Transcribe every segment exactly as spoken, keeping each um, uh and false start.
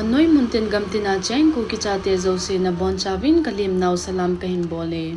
Noi muntin gamtina cheng Kuki chate jouse nabonchauvin kalemnau salam kahin bole.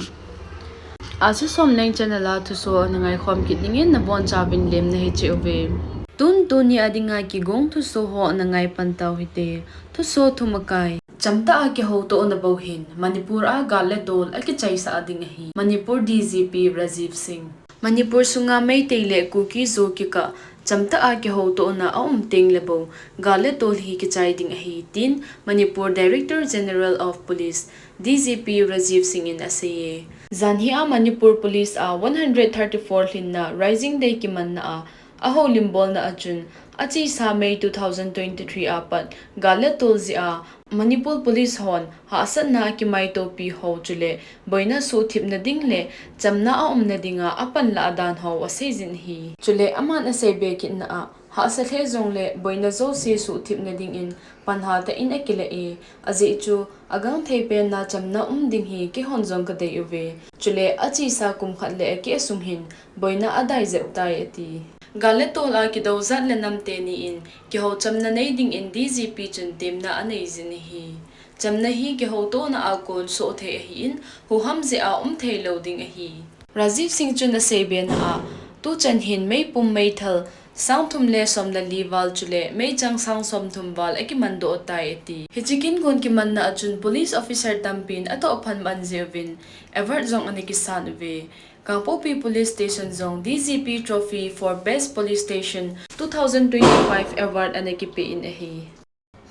Asia Somleng channel a thusoh nangai khom kit dingin nabonchauvin lemna hiche uve. Tun tuni a dinga kigong thusoh ho nangai pan tau hite. Thusoh thumakai. Chamtah a kihoutohna bou hin Manipur a gal le tol akichaisah ding ahi. Manipur D G P Rajiv Singh. Manipur sunga Meitei le Kuki jo kikah chamtah a kihoutohna aum teng le bou, gal le tol hi kichai ding ahi, tin Manipur Director General of Police, D G P Rajiv Singh in aseiye. Janhi a Manipur Police a one hundred thirty-four lhinna Rising Day kimanna a, ahoulim bolna a chun, achesa May two thousand twenty-three a pat, gal le tol jeh a, Manipur Police hon hahsatna akimaitopi ho chule boina suhthipna ding le chamna aumna dinga apanlah dan ho aseijin ahi. Chule aman aseibe kitna a, hahsa lheh jongle boina jouse suhthipna dingin panhal tah in akilah e, ajeh chu agangthei penna chamna um ding hi keihon jong kadei uve. Chule achesa kum khat le akeh sung hin boina adai jep tai ati. Gal le tol a kidou jat le nam teni in kihou chamna nei dingin D G P chun temna aneijin ahi. Chamna hi kihoutohna a kon sohthei ahin, huhham jeh a umthei lou ding ahi. Rajiv Singh chun aseibena a, tuchan hin meipum meithal sang thum le som le li val chule meichang sang som thum val akimandoh tai ati. Hiche kin gon kimanna a chun police officer tampin atoh phan man jeh uvin award jong ana kisan uve. Kangpokpi Police Station jong D G P Trophy for Best Police Station two thousand twenty-five award ana kipe in ahi.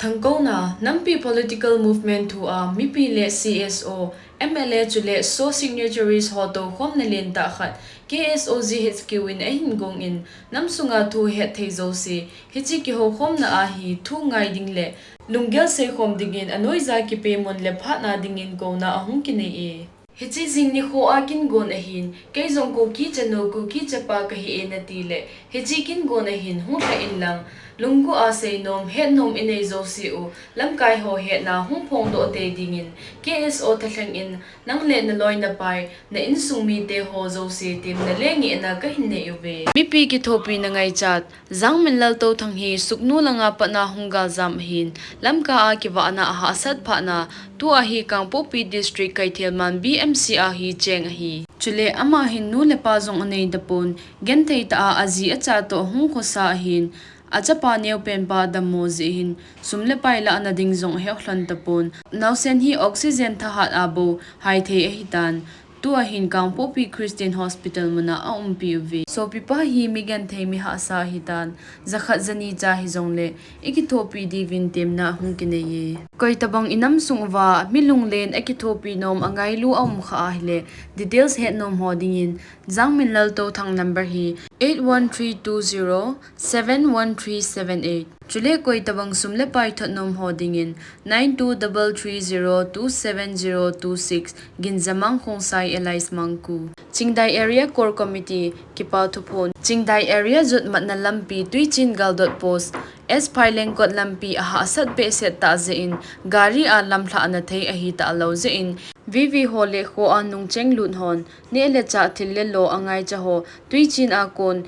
Thangkouna, nampi political movement thu a mipi le C S O, M L A chule so signatories ho toukhomna lentah khat K S O G H Q in ahin gong in, nam sunga thu hetthei jouse hiche kihoukhomna a hi thu ngai ding le lunggel seikhom dingin anoija kipemun le phatna dingin kouna ahung kinei e. Hiche jing nikho a kin gon ahin, kei jong Kuki chanu Kuki chapa kahi e nati le, hiche kin gon ahin hung lha inlang, lunggel a seinom, hetnom inei jouse u, lamkai ho hetna hung phongdoh tei dingin, K S O thalheng in, nang le naloi napai, na insung mite ho jouse temna le ngehna kahin nei uve. Mipi kithopina ngaichat, Jangminlal Touthang hi Sugnu langa patna hung galjam ahin, Lamka a kivahna ahahsat phatna, tua hi Kangpokpi District Keithelman B M C a hi cheng ahi. Chule ama hin nu le pa jong anei tapon, genthei tah a aji acha toh hung khosa ahin, achapa neopen pa dammo jeh hin, sum le pai lahna ding jong ahehlon tapon, naosen hi oxygen thahat a bou haithei ahitan. Tua hin Kangpokpi Christian Hospital muna aumpi uve. Sopipa hi mi genthei mi hahsa ahitan, jakhat jani cha hijongle, ikithopi diuvin temna hung kinei e. Koitabang inam sung uva, mi lunglen akithopi nom angailu aum kha ahile, details hetnom ho dingin, Jangminlal Touthang number hi eight one three two zero seven one three seven eight. Chule koitabang sum le pai thotnom ho dingin, nine two double three zero two seven zero two six, Ginjamang Khongsai alias Mangku. Chingdai Area Core Committee, kipa thuphon. Chingdai Area jotmatna lampi Tuichin Galdot Post, S Phailengkot lampi ahahsat behseh tah jeh in, gari a lamlhahna thei ahi talou jeh in, V V ho le kho a nungcheng lut hon, neh le chah thil le lo angaicha ho, Tuichin a kon,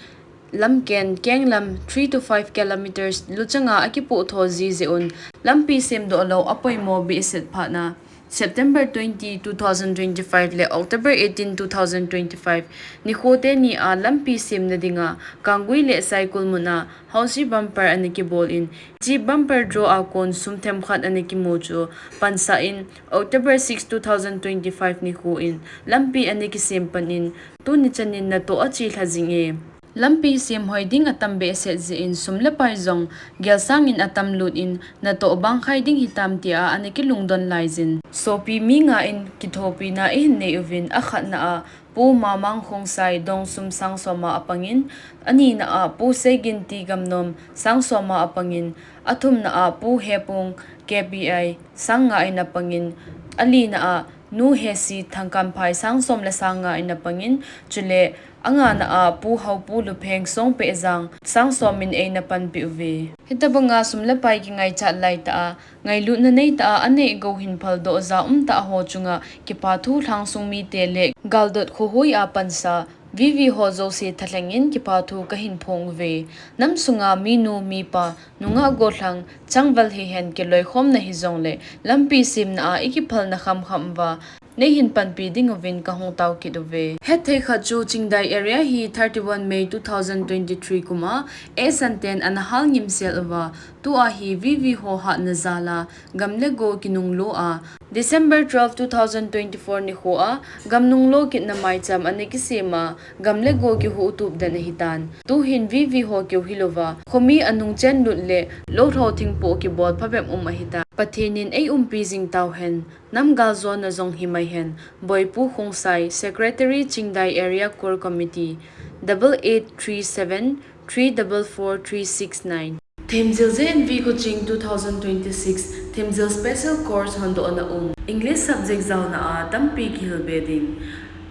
Lamken, kenglam three to five kilometers luchanga akipoh tho ji jeh un, lampi semdoh lou apoimo behseh phatna, September twenty, two thousand twenty-five le October eighteen, two thousand twenty-five, nikho teni a lampi semna dinga, Kanggui le Saikul muna, Housie bumper ana kibol in, hiche bumper draw a kon sum themkhat ana kimu chu, pansah in, October six, two thousand twenty-five nikho in, lampi ana kisem pan in, tuni chan in natoh achelha jing e. Lampi semhoi ding atam behseh jeh in sum le pai jong gelsang in atam lut in natoh bangkhai ding hitam tia ana kilungdon laijin. Sopi mi nga in kithopina ihin nei uvin akhatna a Pu Mamang Khongsai Dongsum sang som a apangin, anina a Pu Seiginti Gamnom sang som a apangin, athumna a Pu Hepung K P I sang nga in apangin, alina a Nu Hesi Thangkamphai sang som le sang nga in apangin, chule angana a Pu Haupu Lupheng Songpehjang sang som in eina panpi uve. Hitabanga sum le pai kingaichat laitah a, ngailutna neitah a, aneh gou hin phaldoh ja umtah ho chunga kipathu lhangsung mite le galdot khohoi a pansa, V V ho jouse thalheng in kipathu kahin phong uve. Nam sunga minu, mipa, nungah gollhang, changval hihen kiloikhomna hijongle, lampi semna a ikiphalna khamkham uva, neihin panpi ding uvin kahung tao kit uve. Hetthei khat chu Chingdai area hi thirty-one May two thousand twenty-three kum a, eisanten ana hal ngimsel uva, tua hi V V ho hatna jal a, gam le go kinunglo a, December twelve, two thousand twenty-four nikho a, gam nunglo kitna maicham ana kisem a, gam le go kihuhtup den ahitan. Tuhin V V ho keu hilouva, khomi anung chen lut le, lolho thingpo kibol phabep um ahitan. Pathen in eiumpi jing tauhen, nam galjona jong himai hen, Boi Pu Khongsai, Secretary Chingdai Area Core Committee, double eight three seven three double four three six nine. Themjil J N V Coaching two thousand twenty-six, Themjil Special Course hondohna um. English subject jaona a tampi kihilbe ding.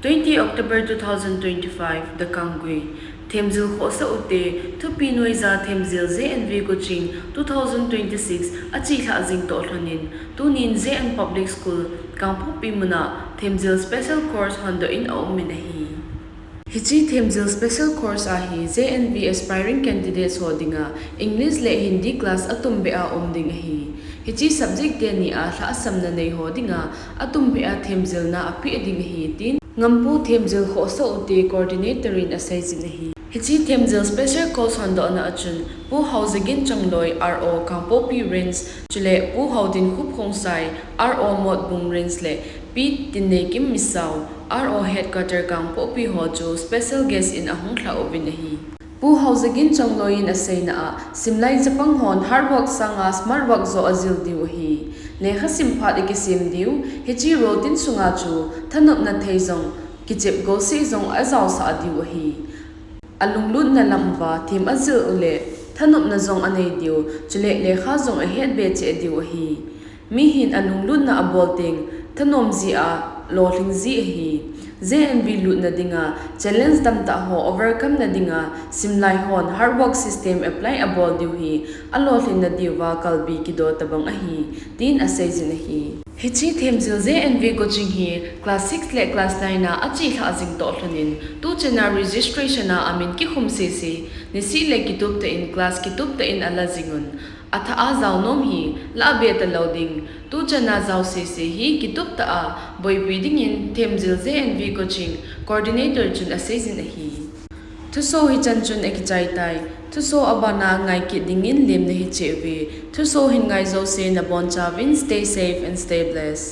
Twenty October two thousand twenty-five, Dakangui. Themjil khohsah ute, thupi noija Themjil J N V Coaching two thousand twenty-six achelhah jing toh lhonin, tunin J N Public School, Kangpokpi muna Themjil Special Course hondoh in aumin ahi. Hiche Themjil Special Course a hi J N V aspiring candidates ho dinga English le Hindi class atumbeh a um ding ahi. Hiche subject teni a lhahsamna nei ho dinga atumbeh a themjilna apeh ding ahi, tin Ngampu Themjil khohsah ute coordinator in aseijin ahi. Hiche Themjil Special Course hondohna a chun Pu Haojagin Chongloi, R O Kangpokpi Range, chule Pu Haodinkhup Khongsai, R O Motbung Range le Pi Tinneikim Misao, R O Headquarter Kangpokpi ho chu special guest in ahung lhah uvin ahi. Pu Haojagin Chongloi in aseina a, simlai chapang hon hard work sanga smart work joh ajil diu ahi. Lekha sim phat ikisem diu, hiche routine sunga chu thanopna thei jong, kichep golseh jong ajaosah diu ahi. Alunglutna lam uva them ajil uleh, thanopna jong anei diu, chule lekha jong ahetbe cheh diu ahi. Mihin alunglutna abol teng, thanom jia, lolhing ji ahi. J N V lutna dinga, challenge tamtah ho overcome na dinga, simlai hon hard work system apply abol diu hi, alolhinna diuva kalbi kido tabang ahi, tin aseijin ahi. Hiche Themjil J N V Coaching hi class six le class nine a achelhah jing toh lhonin, tuchan a registration a amin kikhum sese, niseh le kitup tah in class kitup tah in ala jingun, athah a jaonom hi lahbe talou ding, tuchan a jao sese hi kitup tah a boipi dingin Themjil J N V Coaching coordinator chun aseijin ahi. Thuso hichan chun akichai tai. Thuso abana ngai kit dingin lemna hicheh uve. Thuso hin ngai jouse nabonchauvin stay safe and stay blessed.